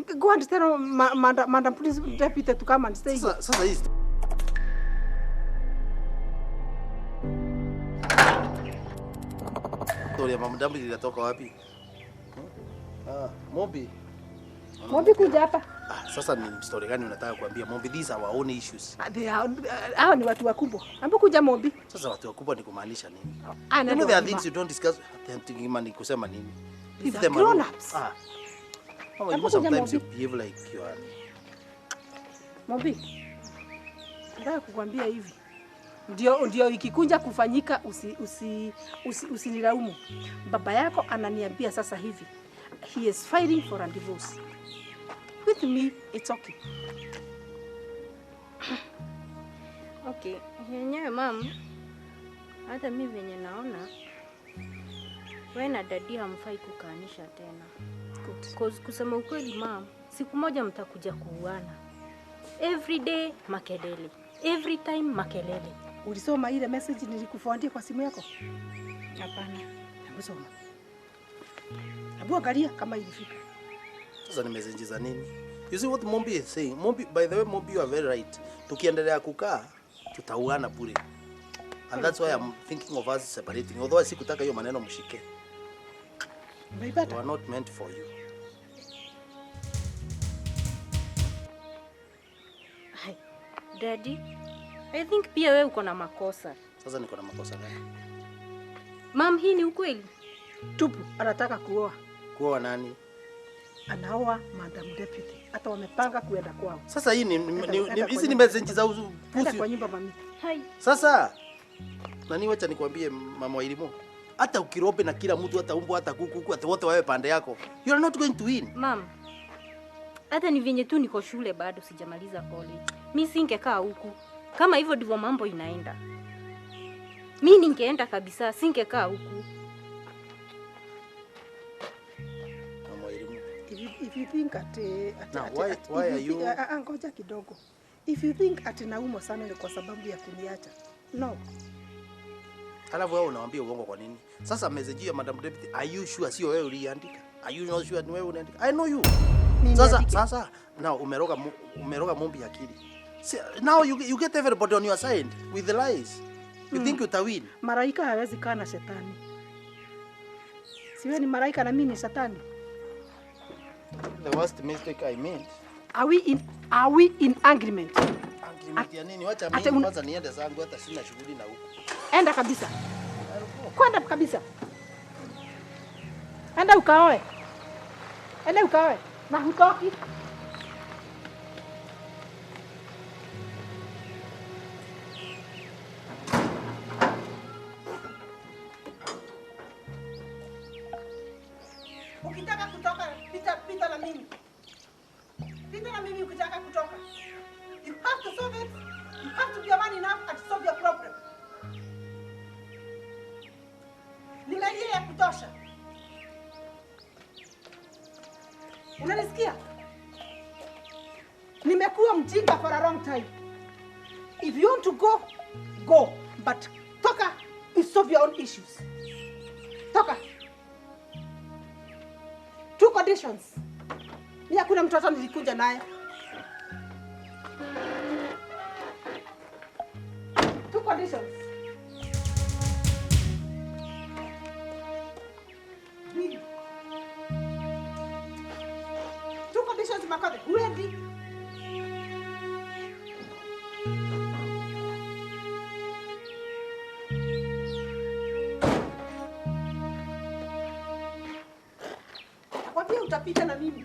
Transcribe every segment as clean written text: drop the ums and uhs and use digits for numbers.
Go and tell Madam Police Deputy to come and stay. Sasa hii story ya Madam inatoka wapi? Ah, Mombi. Mombi kuja hapa. Ah, sasa ni story gani unataka kuambia Mombi? These are our own issues. Hao ni watu wakubwa. Ambo kuja Mombi. Sasa watu wakubwa ni kumaanisha nini? You know there are things you don't discuss. Thinking ni kusema nini? If them grown ups. Ah. Oh, you know sometimes you behave like you are. Mombi. Nataka kukuambia hivi. Ndio ikikunja kufanyika usinilaumu. Baba yako ananiambia sasa hivi. He is fighting for a divorce. With me, it's okay. Okay, yenyewe mam, hata mimi venye naona wewe na dadi hamfai kukaanisha tena. Cause kusema ukweli mam, siku moja mtakuja kuuana. Every day makelele, every time makelele. Ulisoma ile message nilikufuandia kwa simu yako? Hapana. Hebu soma. Hebu angalia kama ilifika. Sasa ni message za nini? You see what Mombi is saying? Mombi, by the way, Mombi, you are very right. Tukiendelea kukaa tutauana bure. And that's why I'm thinking of us separating. Although sikutaka hiyo maneno mshike. They were not meant for you. Hi, Daddy, I think pia wewe uko na makosa. Sasa niko na makosa gani? Mam, hii ni ukweli. Tupu anataka kuoa. Kuoa nani? Anaoa Madam Deputy. Hata wamepanga kuenda kwao. Sasa hii ni hizi ni message za upuzi. Kwa nyumba mami. Hai. Sasa nani, wacha nikwambie mama Wairimu. Hata ukirobe na kila mtu, hata umbo, hata kuku, hata wote wawe pande yako, you are not going to win. Mam, hata ni venye tu niko shule bado sijamaliza college. Mimi singekaa huku. Kama hivyo ndivyo mambo inaenda. Mimi ningeenda kabisa, singekaa huku. Mama Wairimu. If you think at why are you ngoja kidogo. If you think at naumwa sana ni kwa sababu ya kuniacha. No. Alafu wewe unawaambia uongo kwa nini? Sasa message ya Madam Deputy, are you sure sio wewe uliandika? Are you not sure ni wewe uliandika? I know you. Sasa now umeroga Mombi akili. See, now you get everybody on your side with the lies. You think you win. Malaika hawezi kaa na shetani. Siwe ni malaika na mimi ni shetani. The worst mistake I made. Are we in agreement? Agreement ya nini? Wacha mimi kwanza niende zangu, hata sina shughuli na huko. Enda kabisa. Kwenda kabisa. Enda ukaoe. Enda ukaoe. Na hutoki. Ukitaka kutoka, pita na mimi. Pita na mimi ukitaka kutoka. You have to solve it. You have to be a man enough and solve your problem. Nimelia ya kutosha. Unanisikia? Nimekuwa mjinga for a long time. If you want to go, go. But toka, you solve your own issues. Toka. Two conditions. Mimi hakuna mtoto nilikuja naye. Two conditions. Two conditions, Makode. Huendi. Nakwambia utapita na mimi.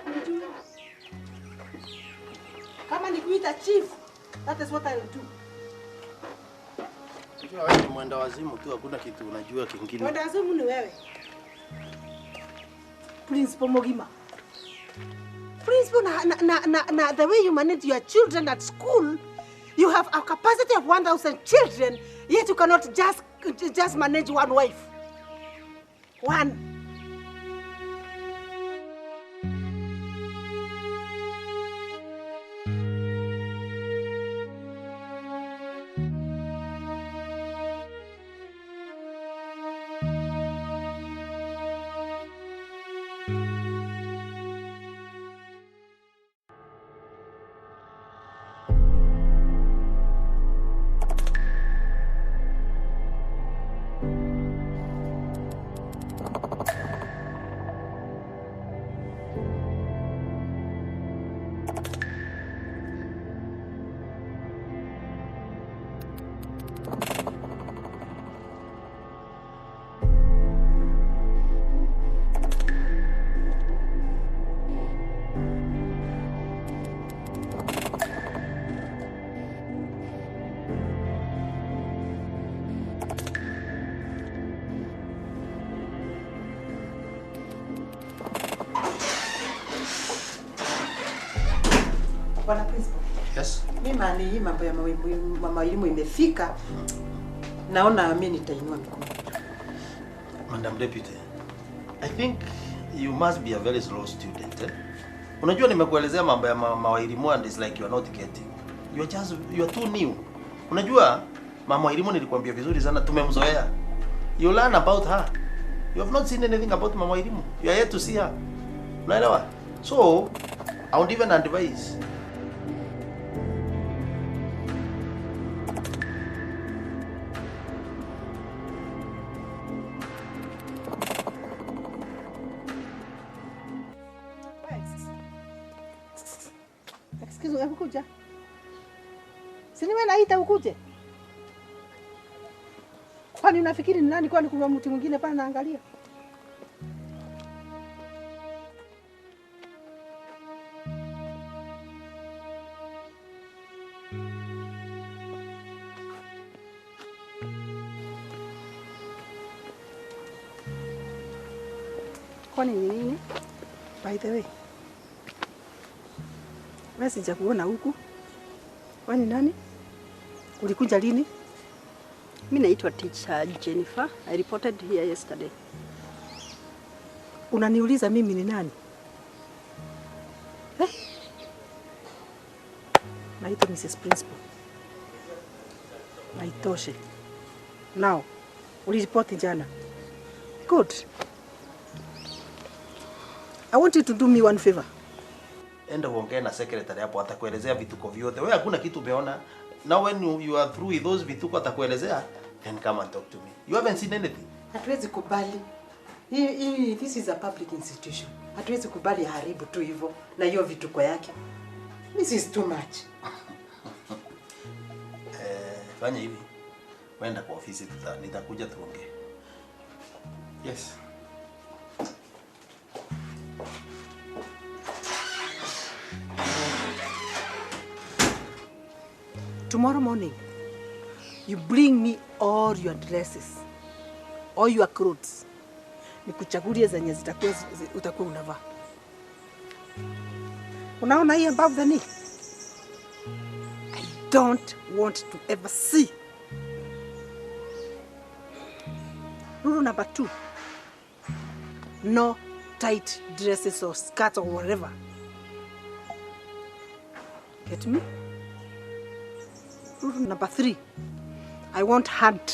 Unijue. Kama nikuita chief, that is what I will do. Unajua wewe ni mwenda wazimu tu, hakuna kitu unajua kingine. Mwenda wazimu ni wewe. Principal Mogima. Principal, na the way you manage your children at school, you have a capacity of 1,000 children, yet you cannot just manage one wife. One. Bwana Principal. Yes. Mimi mali hii mambo ya mama elimu imefika. Naona mimi nitainua mikono. Madam Deputy, I think you must be a very slow student, eh? Unajua nimekuelezea mambo ya mama elimu and it's like you are not getting. You are too new. Unajua mama elimu nilikwambia vizuri sana, tumemzoea. You learn about her. You have not seen anything about mama elimu. You are yet to see her. Unaelewa? So, I won't even advise. Excuse me, kuja. Si niwe naita ukuje? Kwani unafikiri ni nani? Kwani kuna mtu mwingine pale naangalia? Kwani ni nini? By the way, wewe sijakuona huku. Kwani nani? Ulikuja lini? Mimi naitwa Teacher Jennifer. I reported here yesterday. Unaniuliza mimi ni nani? Eh? Naitwa Mrs. Principal. Naitoshe. Now, uliripoti jana. Good. I want you to do me one favor. Enda uongee na secretary hapo, atakuelezea vituko vyote. Wewe hakuna kitu umeona. Now when you are through with those vituko atakuelezea, then come and talk to me. You haven't seen anything. Hatuwezi kubali. This is a public institution. Hatuwezi kubali haribu tu hivyo na hiyo vituko yake. This is too much. Fanya hivi. Wenda kwa ofisi, nitakuja tuongee. Yes. Tomorrow morning, you bring me all your dresses, all your clothes. Nikuchagulie zenye zitakuwa utakuwa unavaa. Unaona hii above the knee? I don't want to ever see. Rule number 2. No tight dresses or skirts or whatever. Get me? Rule number 3, I want hard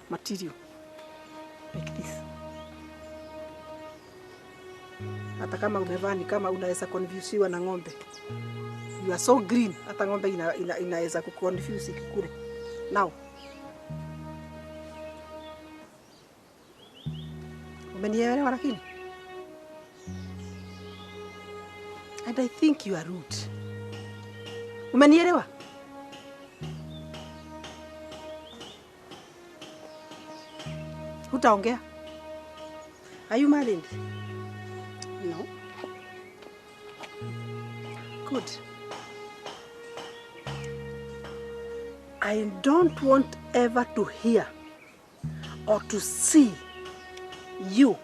material, like this. Hata kama umevaa ni kama unaweza confusiwa na ng'ombe. You are so green, hata ng'ombe inaweza kuconfuse ikikule. Now, umenielewa lakini? And I think you are rude. Umenielewa? Hutaongea? Are you married? No. Good. I don't want ever to hear or to see you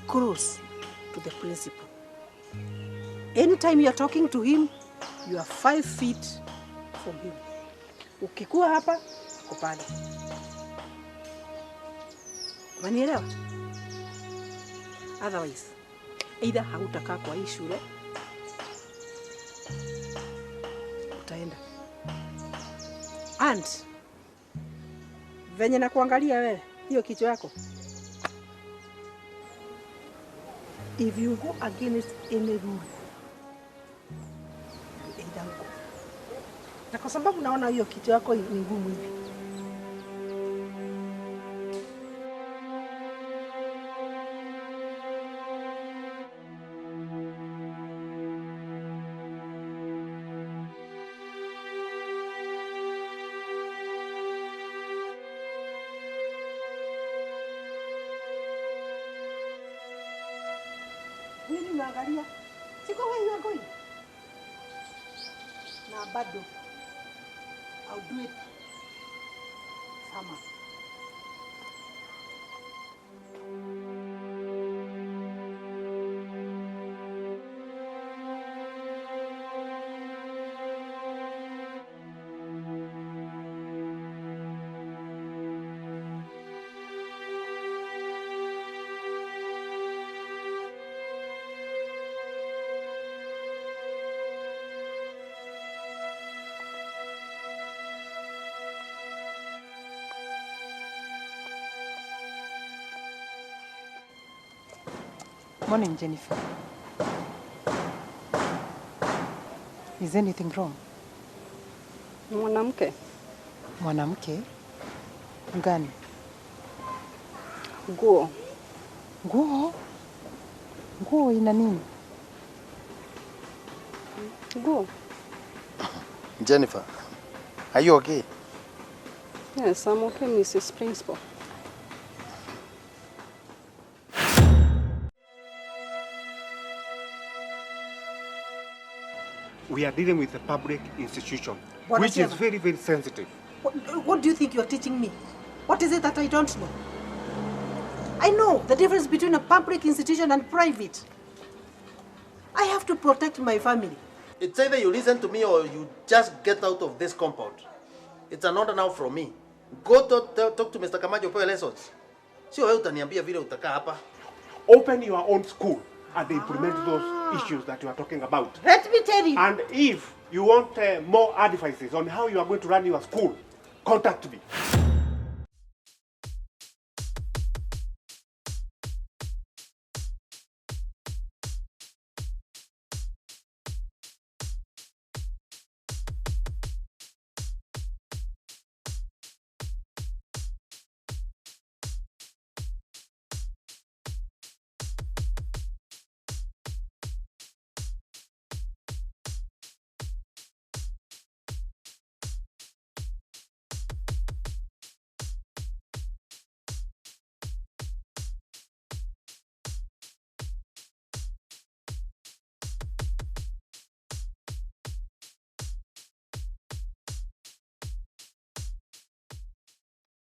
close to the principal. Anytime you are talking to him, you are 5 feet from him. Ukikuwa hapa, uko pale. Umenielewa? Otherwise, either hautakaa kwa hii shule, utaenda. And venye na kuangalia wewe, hiyo kichwa yako. If you go against any rule, either uko. Na kwa sababu naona hiyo kichwa yako ni ngumu hivi. Nini unaangalia? Siko wewe you are going. Na bado I'll do it. Sama. Morning, Jennifer. Is anything wrong? Mwanamke. Mwanamke mgani? Nguo. Nguo? Nguo ina nini? Nguo. Jennifer, are you okay? Yes, I'm okay, Mrs. Principal. We are dealing with a public institution, Bwana which is Chairman. very, very sensitive. What do you think you're teaching me? What is it that I don't know? I know the difference between a public institution and private. I have to protect my family. It's either you listen to me or you just get out of this compound. It's an order now from me. Go to, talk to Mr. Kamajo upewe lessons. Sio wewe utaniambia vile utakaa hapa. Open your own school and implement those issues that you are talking about. Let me tell you. And if you want more advices on how you are going to run your school, contact me.